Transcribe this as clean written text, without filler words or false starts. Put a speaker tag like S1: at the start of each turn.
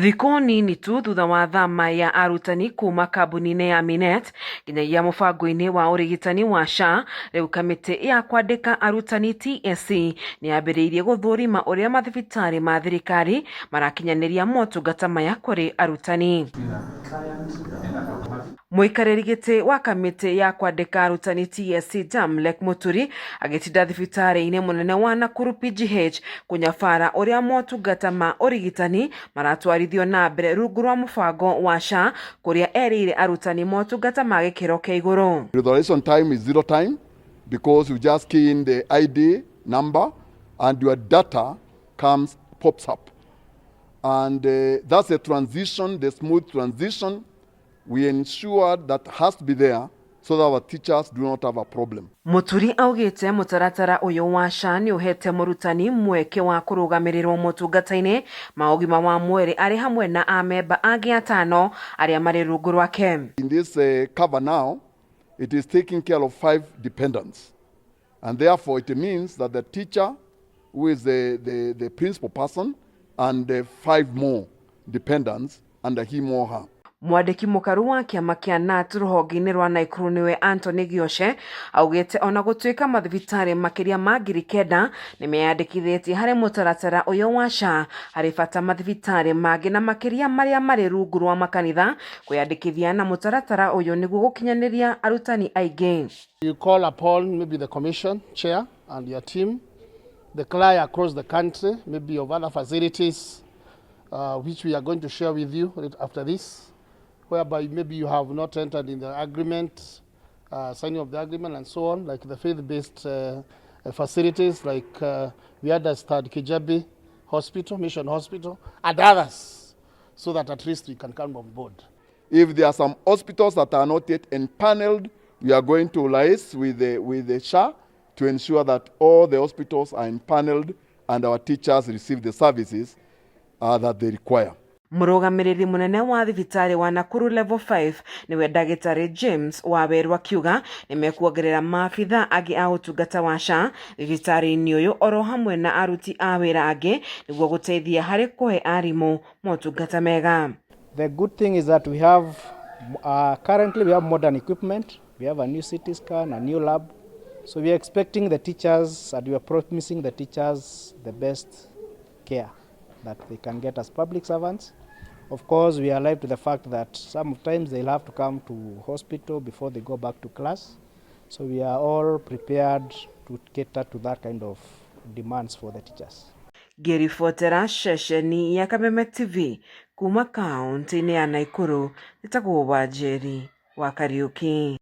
S1: Thikũ nini tu thutha wa thama ya arutani kuma kambuni-inĩ ya Minet nginyagia mũbango-inĩ wa ũrigitani wa SHA, rĩu kamĩtĩ ya kwandĩka arutani TSC nĩ yambĩrĩirie gũthũrima ũrĩa mathibitarĩ ma thirikari marakinyanĩria motungata maya kũrĩ arutani. Mũikarĩri gĩtĩ wa kamĩtĩ ya kwandĩka arutani TSC Jamlek Muturi agĩtinda thibitarĩ-inĩ mũnene wa Nakuru PGH kũnyabara ũrĩa motungata ma ũrigitani maratwarithio na mbere rungu rwa mũbango wa SHA, kũrĩa erĩire arutani motungata ma gĩkĩro kĩa igũrũ.
S2: Authorization time is zero time because you just key in the ID number and your data comes, pops up. And that's a transition, the smooth transition we ensure that has to be there so that our teachers do not have a problem.
S1: Muturi augĩte mũtaratara ũyũ wa SHA nĩ ũhete mũrutani mweke wa kũrũgamĩrĩrwo motungata-inĩ ma ũgima wa mwĩrĩ arĩ hamwe na amemba angĩ atano arĩa marĩ rungu rwake.
S2: In this cover now, it is taking care of five dependents. And therefore, it means that the teacher, who is the principal person, and the five more dependents under him or her.
S1: Mwandĩki mũkaru wa kĩama kĩa KNUT rũhonge-inĩ rwa Nakuru nĩwe Anthony Gioce augĩte ona gũtuĩka mathibitarĩ makĩria ma 9,000 nĩ meyandĩkithĩtie harĩ mũtaratara ũyũ wa SHA, harĩ bata mathibitarĩ mangĩ na makĩria marĩa marĩ rungu rwa makanitha kwĩyandĩkithia na mũtaratara ũyũ nĩguo gũkinyanĩria arutani aingĩ.
S3: You call upon maybe the commission chair and your team, the cry across the country, maybe of other facilities, which we are going to share with you right after this, whereby maybe you have not entered in the agreement, signing of the agreement and so on, like the faith-based facilities, like we understand Kijabe Hospital, Mission Hospital, and others, so that at least we can come on board.
S2: If there are some hospitals that are not yet empaneled, we are going to liaise with the SHA to ensure that all the hospitals are empaneled and our teachers receive the services that they require.
S1: Mũrũgamĩrĩri mũnene wa thibitarĩ wa Nakuru Level 5 nĩwe ndagĩtarĩ James Waweru akiuga nĩ mekuongerera maabitha angĩ a ũtungata wa SHA thibitarĩ-inĩ ũyũ oro hamwe na aruti a wĩra angĩ nĩguo gũteithia harĩ kũhe arimũ motungata mega.
S4: The good thing is that we have currently we have modern equipment. We have a new CT scan, a new lab. So we are expecting the teachers and we are promising the teachers the best care that they can get as public servants. Of course, we are alive to the fact that sometimes they'll have to come to hospital before they go back to class. So we are all prepared to cater to that kind of demands for the teachers.
S1: Ngĩribotera ceceni ya Kameme TV kuma kaunti-inĩ ya Nakuru, njĩtagwo Wanjeri wa Kariuki.